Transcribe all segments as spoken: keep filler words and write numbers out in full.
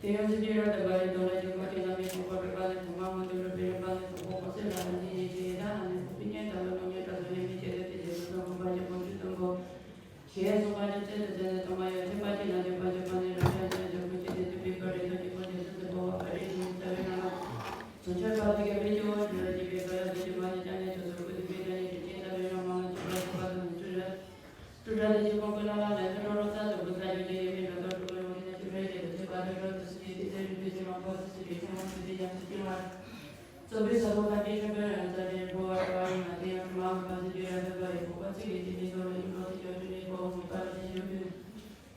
དེ་ཡང་སྲིད་པའི་རབ་ཏུ་དགའ་བའི་དོན་ལ་ཡུལ་ཁམས་ཀྱི་ལམ་ནས་ཐོག་མ་འགྲོ་བ་ལས་ཐོག་མ་མ་དོན་འགྲོ་བའི་རིམ་པ་ལས་ཐོག་མ་གོང་ས་ལ་ལ་ནི་ཡེ་ཤེས་ཡེ་ད་ན་ནས་ཁོ་པི་ཉེ་ད་ལོ་ནོ་ཉེ་ད་ལོ་ཡེ་མི་ཆེ་ལས་ཏི་ལས་ལོ་ཐོག་མ་ཡེ་གོང་ཆུ་དུམ་བུ། ཞེས་གསུངས་པ་ནི་ཚེ་དང་ཚེ་ནས་ཐོག་མ་ཡོད་ཚེ་པ་ཅི་ན་ལས་པ་ཅི་པ་ནི་རང་ཡང་ཚེ་ནས་འཇོག་པའི་ཆེད་དུ་ཐུབ་པའི་བཀའ་དྲིན་དང་གྱི་ཁོ་དེ་ཚོ་དུ་འབོ་བ་བཀའ་དྲིན་ཞུ་རྩ་བའི་ནང་ལ། བྱང་ཆུབ་བར་དུ་གྱུར་པའི་སྐྱེ་བོ་འདུལ་བའི་བྱེད་པའི་བཀའ་ཡང་དུ་གྱུར་པ་ནི་ཅང་ནས་ཆོས་སོགས་ཀུན་ཏུ་སྤེལ་ཀྱང་ནི་དྲིན་ཅན་རྩ་བའི་རང་དབང་ལ་འཇུག་པ་ཞུ་བ་དང་ནི་ཚུལ་རེད། སྤྲུལ་སྒྲ་དེ་ཆོས་སྐུ་ཀུན་ལ་ལ་ལས་ཐོ་རོ་རོ་ས་སོགས་ཀུན་ས་ཡོད་ཀྱང་ཡོད་མིན་འགྲོ་ལྡོག་སྤྲུལ་སྐུ་ཡོང་གི་ན་ཆོས་རེད་ཅེས་དུ་ཆོས་པ་དོན་གྲུབ་ཏུ་སྲིད་པའི་དེ་ཚེ་རིག་པའི་ཆོས་མང་པོ་སུ་སྲིད་པའི་ཆོས་མང་སུ་སྲིད་ཀྱང་སུ་སྐྱེ་བ། རྩོམ་པའི་ས་ཁོངས་ཐམས་ཅད་ཆོས་པའི་རང་རྩ་ལས་འགྲོ་བ་རེ་བ་ཡིན་ན་དེ་ཡང་གྲུབ་མ་འོངས་པ་སུ་སྐྱེ་ར་འདོད་པ་ཡི་བོགས་པ་ཚིག་གི་དེ་ནི་དོ་རུ་ཡིན་ནོ་དེ་ཡང་དེ་ནི་གོ་འོང་གི་པ་ར་དེ་ཡོད་དུས།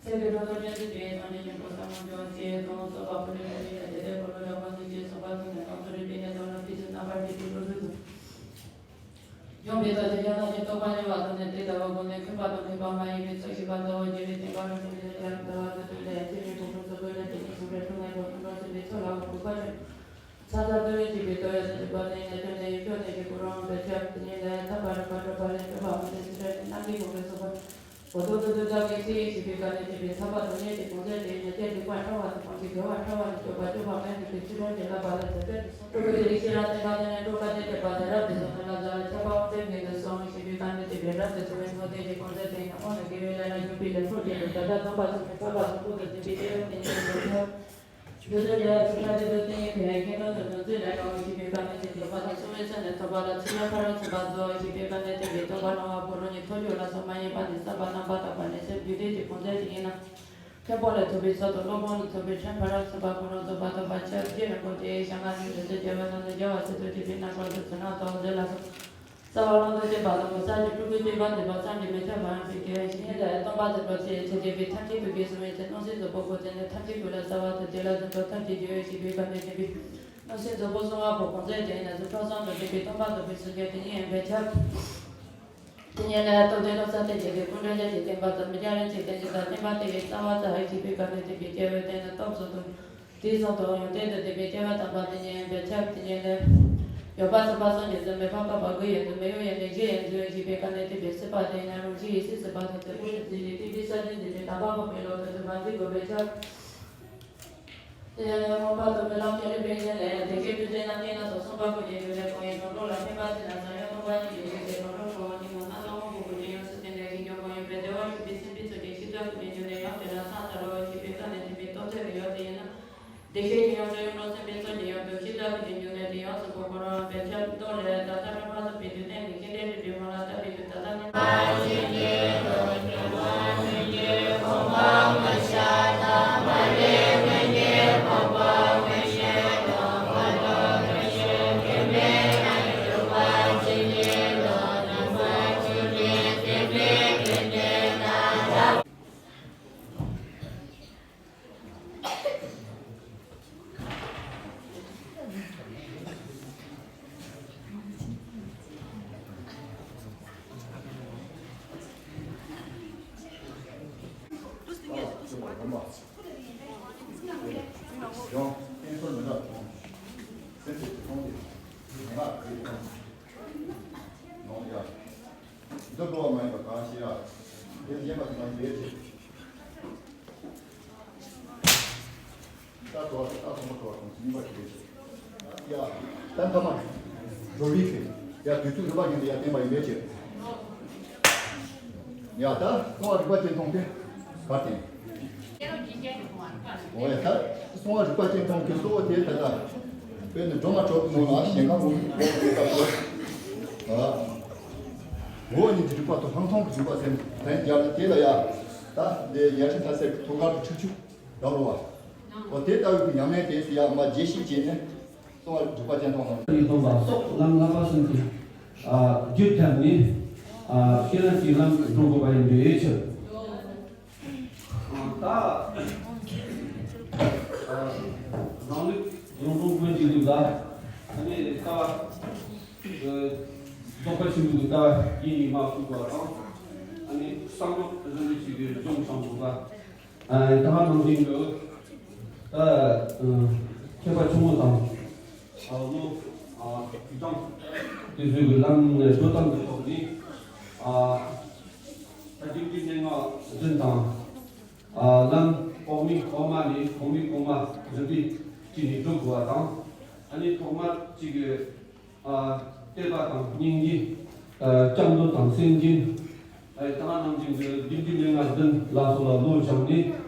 ཚེ་གི་འགྲོ་དོན་ཅན་དུ་སྤྱད་དང་ནི་ཉིན་པོ་ས་མ་འཇོག་ཅེས་དང་སོགས་པ་ཕུ་ནུ་ཕུ་ནུ་ཡ་དེ་ལས་འཁོར་ལོ་རབ་དབང་དུ་སྐྱེས་སོགས་པ་ཚུ་ནས་གང་དུ་རིག་པའི་གནས་དང་ལ་ཕི་སུ་རྣམ་པར་ཕྱེ་སྟེ་འགྲོ་དུས་སུ། འཇོམས་པའི་རྟགས་ཀྱི་ཡང་དག་ཀྱི་རྟོགས་པ་ཉེ་བ་དང་ནི་དེ་ལྟ་བུ་སྒོ་ནས་མཁས་པ་དང་མཁས་པ་མ་ཡིན་པའི་ཚོགས་ཞིག་པ་ལྟ་བུ་རྒྱལ་བའི་བསྟན་པ་རང་བཞིན་གྱི་ལས་ཀྱང་ལྟ་བ་དུ་དུ་ལས་ཚེ་མི་ཕུང་ཁུངས་སུ་བཀོད་ལས་དེ་ཉིད་ཀྱི་འབྲས་བུ་ལས་བོགས་འདོན་ཟིན་པའི་ཚོགས་ལའང་གུས་པ་ཆེ། ཚ་ཚ་དུ་བའི་སྐྱིད་པའི་ཏོ་ཡ་ཟེར་གྱི་པ་ནི་ནད་ཐོན་ནད་ཡོད་ཀྱང་ནད་ཀྱི་ཕུག་རོན་དེ་ཆབ་དེ་ཉིད་ལས་ཐབས་པ་རིག་པ་གྲོགས་པ་ལས་སྐྱོབ་པ་མི་དེ་སྲིད་ར་ནི་རྣམ་སྨིན་གོང་འཕེལ་སོགས་པ། འོ་དོ་དོ་དོ་དག་གི་ཚེ་ཡི་ཞིག་པའི་དཀའ་གནད་ཐེབས་པའི་ཐབས་པ་དང་ནད་ཀྱི་གོང་ཚད་དེ་ཉེ་ཆར་སྡིག་པ་ཕྲ་བ་དང་གང་གི་དགེ་བ་ཕྲ་བ་ནི་སྐྱོབ་པ་སྐྱོབ་པ་མེད་དུ་དེ་ཚུལ་ལ་དེ་ལ་བ་ལ་ཟེར་ཏེ་སྤྲུལ་པའི་རིགས་ཤེས་རབ་བསྟན་པ་དེ་ནས་འགྲོ་དཀའ་སྡེ་དེ་པ་དེ་རབ་ཏུ་བཟང་ན་ལ་ཟ་ལ་ཁྱབ་པའང་ཚེ་མེད་དུ་སོང་ཞིག་པའི་དཀའ་གནད་ཐེབས་པའི་རབ་ཏུ་བཟང་བའི་ངོ་དེ་ཀྱི་གོང་ཚད་དེ་ཡང་དབང་དུ་དགེ་བའི་ལས་ལ་ཞུགས་པའི་ལས་འཕྲོ་ཅན་དུ་ད་ལྟ་སྟོན་པ་ཚོ་ནས་འཕགས་པ་གསུམ་པོ་དང་ལྡན་པའི་སྐྱེ་བོ་དེ་ཉིད་ཀྱི་འགྲོ་ཐབས། ཇོ་བོ་རྒྱལ་བ་སུ་ཁ་དེ་ཚོ་བསྟན་ཡིག་ཕན་ཡང་ཁྱེད་རང་ཚོ་དོན་ཚུལ་ལས་ཀ་བ་ཞིག་པའི་བཀའ་ནས་ཅི་འདོད་པ་དང་གསུང་བའི་ཚེ་ནས་ཐོབ་པ་ལ་ཚིག་ལ་ཁ་རོག་ཚིག་པ་རྫོགས་ཞིག་པའི་བཀའ་ནས་དེ་གའི་སྟོན་པ་སྣང་བ་པོ་རོ་ཉིད་ཐོ་ཅོག་ལ་སོགས་མ་ཡིན་པ་ནི་བསམ་པ་རྣམ་པར་དག་པ་ནས་སེམས་རྒྱུད་སྡེ་གཅིག་གོང་ཚད་ཅིག་ཡིན་ན། མཁན་པོ་ལས་ཐོབ་པའི་ཚོགས་དང་སློབ་དཔོན་ལས་ཐོབ་པའི་ཕྲིན་ཕ་རབ་གསུམ་པ་ཀུན་རོ་རྫོགས་པ་ཐོབ་པ་ཆབ་རྗེ་རིན་པོ་ཆེའི་ཞལ་སྔ་ནས་འདི་ཚེ་རྒྱལ་བའི་ནང་དུ་རྒྱལ་བ་སྲིད་དུ་བྱེད་པའི་རྣམ་པར་དུ་ཚུལ་སྣང་དང་མཛད་ལ་སོགས། རྩ་བ་ལམ་དུ་བྱེད་པ་དང་གོ་ས་ཀྱི་སྤྲུལ་སྐུའི་སྤྱོད་པ་འདི་པ་བསམ་གྱིས་མི་ཁྱབ་པ་ཡང་ཞིག་རྒྱལ་བའི་ཞིང་ལས་སྟོན་པ་དེ་འགྲོ་ཚེ་ཡི་ཚེ་རྒྱལ་པའི་ཐམས་ཅད་ཀྱི་དགེ་གསུམ་ཡན་ཆད་སྣང་སྲིད་རྫོགས་པའི་སྒོ་ཚེ་ནས་ཐམས་ཅད་ཀུན་ལ་རྩ་བ་དང་དེ་ལ་འཛིན་པ་ཐམས་ཅད་རྒྱལ་བའི་ཞིང་པའི་བཀའ་ནས་བསྟན་པའི་སྣང་སྲིད་རྫོགས་པ་གསུང་བ་པོ་གོང་ཚད་ཅན་ཡིན་ན་ཚུལ་ཁྲིམས་གསུམ་དང་ལྡན་པའི་སྟོན་པ་དང་པོའི་སངས་རྒྱས་དེ་ཉིད་ཡིན་པས་ཁྱབ། དེ་ཉིད་ལས་སྟོབས་ལྡན་བློ་གསལ་གཏེར་གྱི་དེ་ཀུན་འདྲ་ཅན་གྱི་བསྟན་པ་དང་མི་འདྲ་རིན་ཆེན་བསྟན་བཅོས་དང་བསྟན་པ་དེ་ཡི་རྩ་བ་རྩ་བའི་ཞིང་པའི་བཀའ་ནས་བསྟན་པའི་སྐྱེ་བོའི་དེ་ནི་སྟོབས་སོགས་དང་། དེའི་སོགས་དང་ཡོན་ཏན་དང་ལྡན་པའི་སྐྱེ་བོ་དམ་པ་དེ་ཉིད་ཡིན་པས་ཁྱབ། དེ་ཉིད་ལས། ཡོད་པ་གསུམ་པ་སངས་རྒྱས་སུ་མི་ཕམ་བཀའ་བབས་དགུ་ཡོད་དུ་མི་གཡོ་ཡི་མིག་བཞི་ཡིན་ཚུལ་ཞིག་པའི་བཀའ་ནས་བསྟན་པའི་སྲིད་པ་དེ་ཡིན་ན་རང་བཞིན་ཡེ་ཤེས་སྲིད་པ་དང་ཚེ་འཕོས་ཀྱི་ཚུལ་གྱིས་བསྟན་པའི་ས་བཅད་འདི་ནི་དམ་པ་དཔག་པའི་བློ་དང་མཐུན་པར་འཛིན་དགོས་པས་ཁྱབ། དེ་ཡང་མངོན་པ་དང་སྨོན་ལམ་གྱི་རིམ་པའི་ཉིན་ལས་ཡང་བདེ་གཤེགས་ཐུབ་བསྟན་རྣམ་མཁྱེན་ལ་སོགས་གསུངས་པ་ཀུན་གྱི་རྒྱུད་ལས་ཁོང་ཡི་གྲོགས་ལ་ཕན་པ་ཟིན་ན་ས་ཡ་སྟོང་པ་ཉིད་ཀྱི་ཞིང་དེ་གྲོགས་ལ་ཁོང་ཉིད་ངོ་ན་གཙོ་བོ་ཕུར་བུ་ཅན་ཡང་སྲིད་དེ་ལས་ཀྱི་འགྱུར་ཁོང་ཡོད་པའི་བདེ་བ་ཡོད་པའི་སེམས་ཅན་ཚོགས་ཀྱི་ཤིས་ཚོགས་ཀྱི་རྒྱུད་ནས་ཡང་དེ་ལ་ཐག་ཚ་རོ་ཞེས་པའི་བཀའ་ནས་བསྟན་པའི་སྟོབས་ཚད་ཀྱི་ཡོད་དེ་ཡིན་ན། བདེ་གཤེགས་ཀྱི་ཡང་དུ་ཡུམ་ལོ་སེམས་དཔའི་ཚོགས་ཀྱི་ཡང་དུ་ཤིས་ཚོགས་ཀྱི་རྒྱུད་ནས་དེ་ཡང་སོགས་པ་ཁོ་རང་བས་ཁྱབ་མདོ་ལས་ད་ལྟ་རང་ཕར་ཚུགས་པའི་དུས་སྟོན་ནི་ཤིང་འབྲས་རིག་པའི་མ་ལ་ལྟ་བའི་དུས་ད་ལྟ་ནི། འདི་འགྲོ་བ་མ་ཡིན་པ་གང་ཞིག་ཡ། དེ་ཡིན་པ་དེ་མ་ཡིན་པའི་ཕྱིར། ད་དོ་ད་དོ་མ་དོ་དང་ཡིན་པ་དེ་ཕྱིར། ཡ། ད་ཐ་མ། འགྲོ་བའི་ཚེ། ཡ་དུས་ཚོད་རིམ་པ་བཞིན་དུ་ཡ་བསྟན་པ་ཡིན་པའི་ཕྱིར། ཡ་ད་གསང་བ་རིག་པ་ཅན་མཐོང་དེ་གར་བསྟན། འོ་ཡ་ད་གསང་བ་རིག་པ་ཅན་མཐོང་གི་གཙོ་བོ་དེ་ད་ལྟ་དཔེར་ན་སྒྲོལ་མ་གྲོགས་ཀྱི་ནང་ལ་ཞིང་ཁམས་འོག་འོག་གི་སྐབས་སུ། ཨ། འོག་གཉིས་ཀྱི་རིག་པ་དང་ལྷག་མཐོང་གི་རིག་པ་ཟེར་ལན་སྦྱར་ན་དེ་ལ་ཡ། ད་འདི་ཡ་ཕྲན་ཐ་སེར་གྱི་ཐོག་ཁར་གྱི་ཁྲིག་ཆུ་རག་རོ་བ། འོ་དེ་ལྟ་བུའི་གི་ཉམས་ལེན་དེ་སི་ཡ་མ་རྗེས་ཤིག་བྱས་ནས་གསང་བ་རིག་པ་ཅན་མཐོང་ལ། ཡིད་སྟོང་པ་སོགས་ལམ་བསླབ་པ་གསུམ་གྱི་རྒྱུད་ཐམས་ནས་ཤེས་རབ་ཀྱི་ལམ་འགྲོ་དགོས་པ་ཡིན་པའི་ཕྱིར། ད་རང་ལུགས་རང་རང་ཀུན་གྱི་ལུགས་ལ་ཨ་ནི་ལྟ་བ་རྫོགས་པ་ཆེན་པོའི་ལྟ་བ་ཡིན་ནི་མ་བཅུག་པ་དང་། ཨ་ནི་བསམ་བློ་རིམ་པས་ཅིག་གི་སྦྱོང་བྱང་དགོས་པ། ཨ་ད་ནང་བཞིན་དུ་ད་མཁས་པ་ཆུང་ངུ་དང་། ཨ་ལོ། ཨ་དུས་དང་། དེ་ཚོའི་གི་ལམ་ནས་འགྲོ་སྟངས་ཀྱི་ཐོག་ ནི། ཨ། ད་རྒྱུད་སྡེ་སྙན་ངག་བདུན་དང་། ཨ། ལམ་འོག་མིན་འོག་མ་ནས་གོང་མིན་གོང་མ་རིམ་པས་བྲིས་ནས་སྒྲུབ་དགོས་པ་དང་། ཨ་ནི་ཐོག་མར་གཅིག་གི། ཨ། བསྟོད་པ་དང་སྙིང་རྗེ། ཨ། སྐྱབས་འགྲོ་དང་སེམས་བསྐྱེད། ཨ། ད་ག་ནང་བཞིན་གྱི་རྒྱུད་སྡེ་སྙན་ངག་བདུན་ལ་སོགས་ལ་བློ་སྦྱངས་ནས།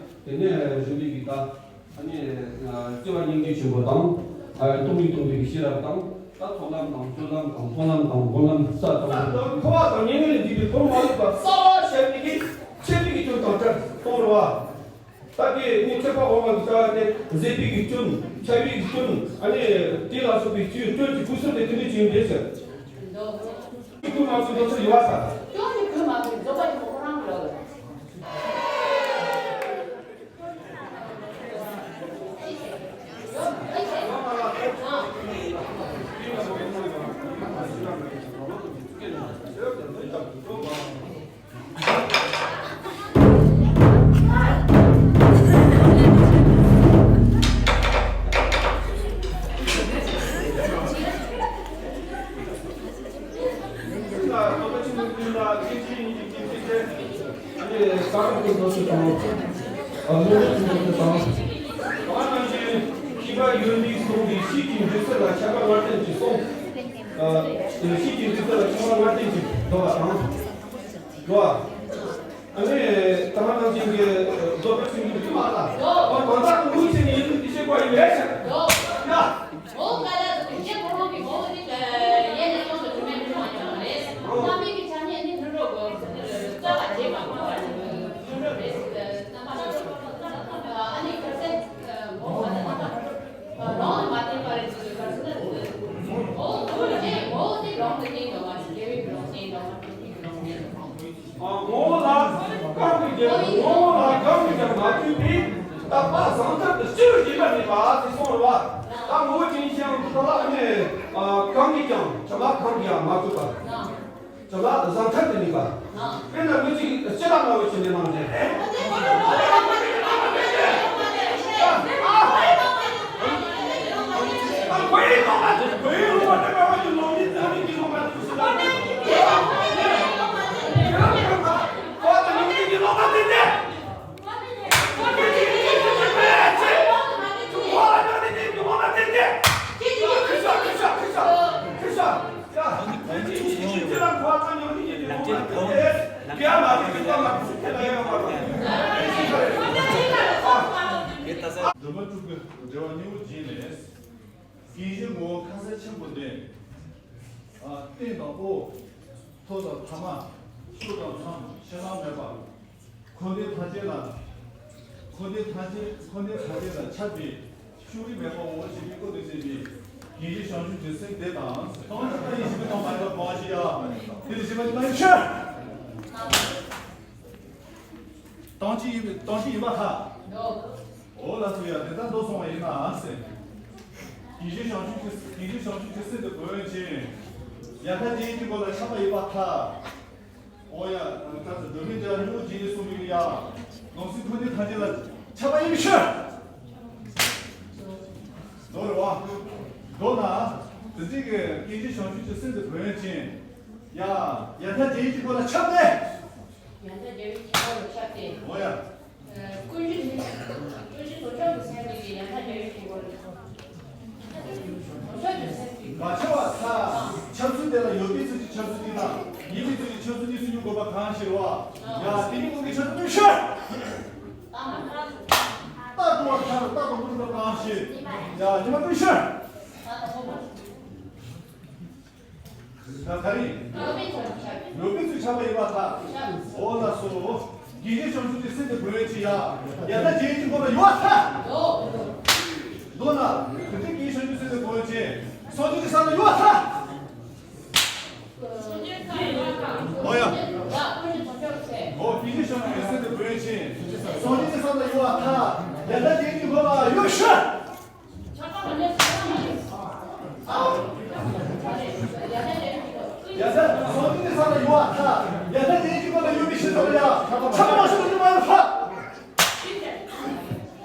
དེ་ནས་རིམ་པས་ཀྱིས་ད། ཨ་ནི། ཨ། བརྩེ་བ་སྙིང་རྗེ་ཆེན་པོ་དང་། ཨ། སྟོང་ཉིད་སྟོང་པའི་ཤེས་རབ་དང་། ད་ཐོག་ལམ་དང་སྤྱོད་ལམ་དང་མཐོང་ལམ་དང་སྒོམ་ལམ་ས་དང་། ད་འཁོར་བ་དང་ཉེ་བའི་འཇིགས་པའི་ཁོར་མ་ལུས་པ་གསལ་བར་བྱ་བའི་གི་ཆེད་དུ་གི་སྐྱོན་དང་བྲལ་གཏོང་རུ་བ། ད་གི་ནི་ཁྱད་པར་འོག་མ་གི་ས་དེ་བཟོད་པའི་གི་སྐྱོན། འཆལ་བའི་གི་སྐྱོན། ཨ་ནི་དེ་ལ་སོགས་པའི་སྐྱོན་སྐྱོན་གྱི་སྐུ་གསུམ་དེ་དེ་འདྲ་ཅིག་ཡིན་པས་ཟེར། སྐྱོན་མ་གི་འདོད་ཚུལ་ཡོད་པ་ས། སྐྱོན་གྱི་སྐུ་མ་གི་རྫོགས་པ་ཆེན་པོ་ཁོ་རང་གི་ལོ། ཤེས་པ་ཡོད་མེད་གསུམ་གྱི་ཕྱི་གི་འཇིག་ཚུལ་ལ་ཁྱད་པར་ལྔ་བསྟན་གྱི་གསུང་། ཨ། ཕྱི་གི་འཇིག་ཚུལ་ལ་ཁྱད་པར་ལྔ་བསྟན་གྱི་འདོད་པ་དང་། འགྲོ་བ། ཨ་ནི་ད་ག་ནང་བཞིན་གྱི་འདོད་པའི་སེམས་ཀྱི་དུ་མ་ལ། འོ་དོན་དག་གི་ངོས་ཟིན་ནས་ཡིན་ལུགས་འདི་ཤེས་དགོས་ཡོད་ཟེར། ཡ། འོ་ཀ་ལ་དུ་རྗེ་ཁོ་རང་གི་ངོ་བོ་འདི་ཡེ་ནས་ཡོངས་སུ་གྲུབ་མེད་མི་མ་ཡོང་བ་རེད། རྣམ་སྨིན་གྱི་ཆ་ནས་ནི་ལྷུན་གྲུབ་དགོས། རྩོལ་བ་བྱེད་པ་སྨྲ་བ་ནི་ལྷུན་གྲུབ་རེད། རྣམ་པ་སྣ་ཚོགས་ཨ་ནི་ཁ་སེ་ངོ་བོ་ལ་རྣམ་པ། ལོང་དུ་མ་བསྟན་པ་རེད་ཟེར་ག་ཟེར་ན། འོ་འོ་རེད། འོ་དེ་ལོང་དུ་བསྟན་འདུག་བ། དགེ་བའི་བསྟན་འདུག་བ། དགེ་བའི་བསྟན་འདུག་བ། ངོ་བོ་ལ་གང་གིས་ཀྱང་ངོ་བོ་ལ་གང་གིས་ཀྱང་མ་བཅོས་པའི་རྟག་པ་ཟང་ཐལ་དུ་སྤྱི་བོས་བྱས་པ་མེད་པ་དེ་གསུངས་རེད་བ། ད་ངོ་བོ་ཅན་ཞེས་ཡང་དེ་ལ་ནི་གང་གིས་ཀྱང་བྱ་བ་གང་གིས་ཡང་མ་བཅོས་པ། བྱ་བ་ཟང་ཐལ་དུ་གནས་པ། དཔེར་ན་མི་གཅིག་གིས་ལྕེ་ལ་རྔ་བོ་བྱས་ནས་གནང་རྗེས། སྒྲོལ་མ་སྤྲུལ་སྐུ་འགྲེལ་བ་གཉིས་པོ་བྱས་ནས། རྒྱན་གཞིའི་ངོ་བོ་ཁ་གསལ་ཆེན་པོ་ལྡན། ཨ། སྟེང་དང་འོག་མཐོ་དང་ཐ་མ། ཕྱོགས་དང་མཚམས་ཕྱེད་ལམ་མེད་པ། འཁོར་འདས་ཐམས་ཅད་ལ། འཁོར་འདས་ཐམས་ཅད་འཁོར་འདས་ཐམས་ཅད་ལ་ཁྱབ་པའི་ཕྱོགས་རིས་མེད་པའོ་ཞེས་པའི་སྐོར་དུ་བཤད་པའི་རྒྱན་གཞི་བྱང་ཆུབ་ཀྱི་སེམས་དེ་དང་། སྟོང་ཉིད་ཡིན་ཞེས་པའི་སྟོང་པ་ཡིན་པ་གང་ཞིག་ཡང་། དེ་ལ་ཞེན་པ་ཉིད་མ་ཡིན་ཕྱིར། སྟོང་ཉིད་ཡིན་པའི་སྟོང་ཉིད་ཡིན་པར་ཐལ། འོ་ལགས་སོ། ཡ་དེ་ལྟར་མདོར་སོང་བ་ཡིན་ན་ཟེར། རྒྱན་གཞི་བྱང་ཆུབ་ཀྱི་རྒྱན་གཞི་བྱང་ཆུབ་ཀྱི་སེམས་དེ་བོན་ཅན། ཡང་དག་རྒྱན་གྱི་སྒོ་ལ་ཁྱབ་པ་ཡིན་པར་ཐལ། འོ་ཡ། ད་ལྟ་སྒྲོལ་མའི་སྒྲ་སྙན་བརྒྱུད་ནས་གསུངས་པའི་ཡ། ནང་སེམས་འཁོར་འདས་ཐམས་ཅད་ལ་ཁྱབ་པ་ཡིན་པའི་ཕྱིར། མདོར་བ། མདོར་ན། དེ་འཛིན་གྱི་རྒྱན་གཞི་བྱང་ཆུབ་ཀྱི་སེམས་དེ་བོན་ཅན། ཡ། ཡང་དག་རྒྱན་གྱི་སྒོ་ལ་ཁྱབ་སྟེ། ཡང་དག་རྒྱན་གྱི་སྒོ་ལ་ཁྱབ་སྟེ། འོ་ཡ། ཀུན་གཞི་ནི། ཀུན་གཞི་དོན་ཁྱབ་ཀྱི་སེམས་ཀྱི་ཡང་དག་རྒྱན་གྱི་སྒོ་ལ། དོན་ཁྱབ་ཀྱི་སེམས་ཀྱི། མ་ཁྱབ་པར་ཐལ། ཁྱབ་ཚུལ་དེ་ལ་ཡོད་པའི་ཚུལ་གྱིས་ཁྱབ་ཚུལ་གྱིས་དང་། ཡིན་པའི་ཚུལ་གྱིས་ཁྱབ་ཚུལ་གཉིས་སུ་འཇུག་དགོས་པ་གང་ཞིག་ལ། ཡ། དེ་གཉིས་ཀུན་གྱི་ཁྱབ་ཚུལ་སྤེལ་ཕྱིར། རྟག་ཏུ་བ་ཁྱབ་རྟག་ཏུ་མི་འགྲུབ་པ་གང་ཞིག་ཡ། ཉི་མ་སྤེལ་ཕྱིར། ད་ག་རེ། ཡོད་པའི་ཚུལ་ཁྱབ་པ་ཡིན་པར་ཐལ། འོ་ལགས་སོ། རྒྱན་གཞི་བྱང་ཆུབ་ཀྱི་སེམས་དེ་བོན་ཅན་ཡ། ཡང་དག་རྒྱན་གྱི་སྒོ་ལ་ཡོད་པར་ཐལ། མདོར་ན། དེ་འདྲའི་རྒྱན་གཞི་བྱང་ཆུབ་སེམས་དེ་བོན་ཅན། སངས་རྒྱས་ཀྱི་ས་ལ་ཡོད་པར་ཐལ། འོ་ཡ། འོ་རྒྱན་གཞི་བྱང་ཆུབ་ཀྱི་སེམས་དེ་བོན་ཅན། སངས་རྒྱས་ཀྱི་ས་ལ་ཡོད་པར་ཐལ། ཡང་དག་རྒྱན་གྱི་སྒོ་ལ་ཡོད་ཕྱིར། ཡ་ད་སངས་རྒྱས་ཀྱི་ས་ལ་ཡོད་པར་ཐལ། ཡང་དག་རྒྱན་གྱི་སྒོ་ལ་ཡོད་པའི་ཕྱིར་དང་ཡ། ཁྱབ་པ་མ་ཤོར་བ་ཉིད་མ་ཡིན་པར་ཐལ།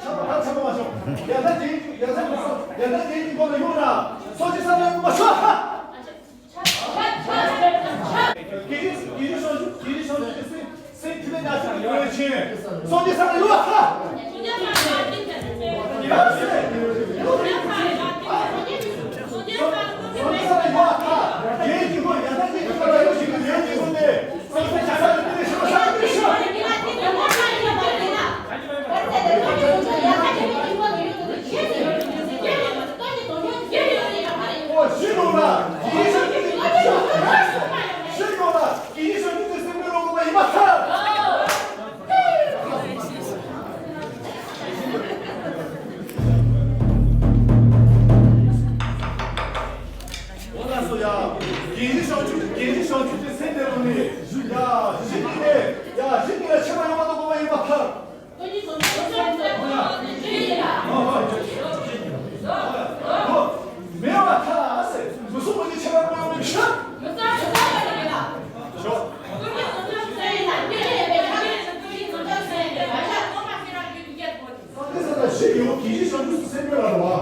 ཁྱབ་པ་ད་ཁྱབ་པ་མ་ཤོར། ཡང་དག་རྒྱན་གྱི་ཡང་དག་རྒྱན་གྱི་སྒོ་ལ་ཡོད་ན་སངས་རྒྱས་ས་ལ་ཡོད་པ་མ་ཤོར་བར་ཐལ། སངས་རྒྱས་ས་ལ་ཡོད་ཨ། ཡ་ཟེར། སངས་རྒྱས་ས་ལ་ཡོད་ཨ། རྒྱན་གྱི་སྒོ་ཡ་ད་ཀྱི་ཁ་ལ་ཡོད་ཞིག་གི་རྒྱན་གྱི་སྒོ་ནས་སངས་རྒྱས་ས་ལ་ཡོད་ཞིག་གི་ས་ལ་ཡོད་ཞིག་ཨོ་ཤི་ནོ་ལ་ཡིད་ཤ་ཤི་ནོ་ལ། དེའི་ཞབས་ཀྱི་སེམས་ཁྲལ་རོགས་པ་ཡིན་པ་ཐལ། འོ་ལགས་སོ་ཡ། རྒྱལ་སྲས་བྱང་ཆུབ་རྒྱལ་སྲས་བྱང་ཆུབ་ཀྱི་སེམས་དེ་རུ་ནི། ཡ་གཞི་ནི་ནས་ཡ་གཞི་ནི་ལ་ཆེ་བ་ཡོང་བ་རོགས་པ་ཡིན་པ་ཐལ། མེད་པ་ཐལ་ཟེར། མི་གསུང་བ་ནི་ཆེ་བ་རོགས་པ་ཡོང་མི་ཤ། སངས་རྒྱས་ས་ལ་བཞི་ཡོད། དེ་བཞི་བྱང་ཆུབ་སེམས་དཔའ་ལ་རོ།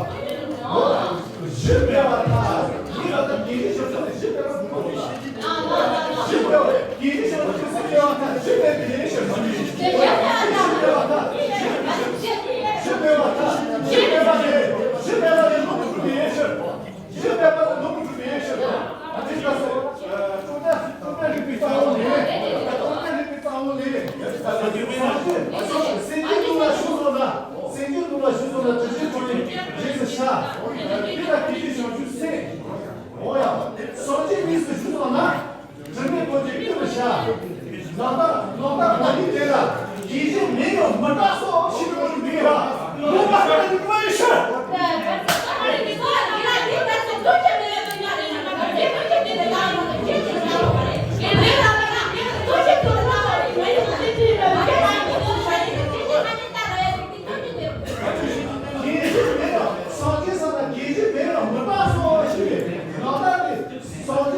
བཞི་མེད་པར་ཐལ། ཡིད་ལ་ད་དེ་བཞི་བྱང་ཆུབ་དེ་བཞི་མེད་པར་འདུག་གོ། བཞི་མེད་པར་དེ་བཞི་བྱང་ཆུབ་སེམས་དཔའ་ལ་ཐལ། བཞི་མེད་པའི་ཡེ་ཤེས་མ་ཡིན། བཞི་མེད་པར་ཐལ། བཞི་མེད་པར་ཐལ། བཞི་མེད་པ་ལས་བཞི་མེད་པ་ལས་ལོག་པར་གྲུབ་པའི་ཡེ་ཤེས། ཞེས་པའི་བར་དུ་ནོར་བུ་གྲུབ་པའི་ཕྱིར། ཨ་ནི་ད་སོ། ཨ་ཏུ་ཏ་ཏུ་ཏ་རིག་པའི་རྩ་བ་ལས། ཏུ་ཏ་རིག་པའི་རྩ་བ་ལས། སེམས་ཅན་ལ་ཞུ་སོང་ན། སེམས་ཅན་ལ་ཞུ་སོང་ན་དྲི་ཆུའི་ཁྲོད་ནས་རྗེས་སུ་ཤར། དེ་ལ་དེ་ཡི་བྱང་ཆུབ་སེམས། འོ་ཡ། སངས་རྒྱས་དངོས་སུ་ཞུ་སོང་ན། དྲི་མེད་ཐོག་ཅིག་ཏུ་བཞག་ནམ་ཟླ་ནམ་ཟླ་གོང་གི་དེ་ལ་དགེ་བཤེས་མིང་ཡང་མི་གྲགས་སོ་ཞེས་པའི་མིང་ལ་ལོ་མ་ཁ་ནི་མ་ཡི་ཤ། དགེ་བཤེས་མིང་ཡང་སངས་རྒྱས་ས་ན་དགེ་བཤེས་མིང་ཡང་མི་གྲགས་སོ་ཞེས་པའི་ནམ་ཟླ་ནི། དགེ་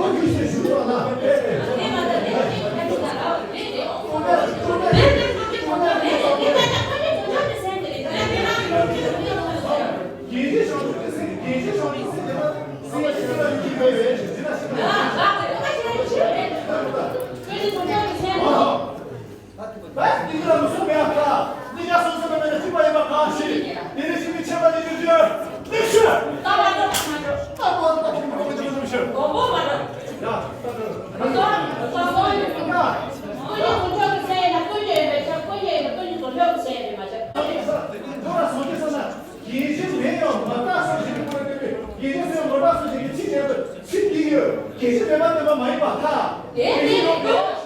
བཤེས་མིང་ཡང་མི་གྲགས་སོ་ཞེས་པའི་སྐོར་ནས་དགེ་བཤེས་མིང་ཡང་མི་གྲགས་སོ་ཞེས་པའི་ཚིག་དེ་ཚིག་འདི་ཡོད། དགེ་བཤེས་མེད་པ་དེ་མ་མ་ཡིན་པར་ཐལ། དེ་ནི་ཡོད།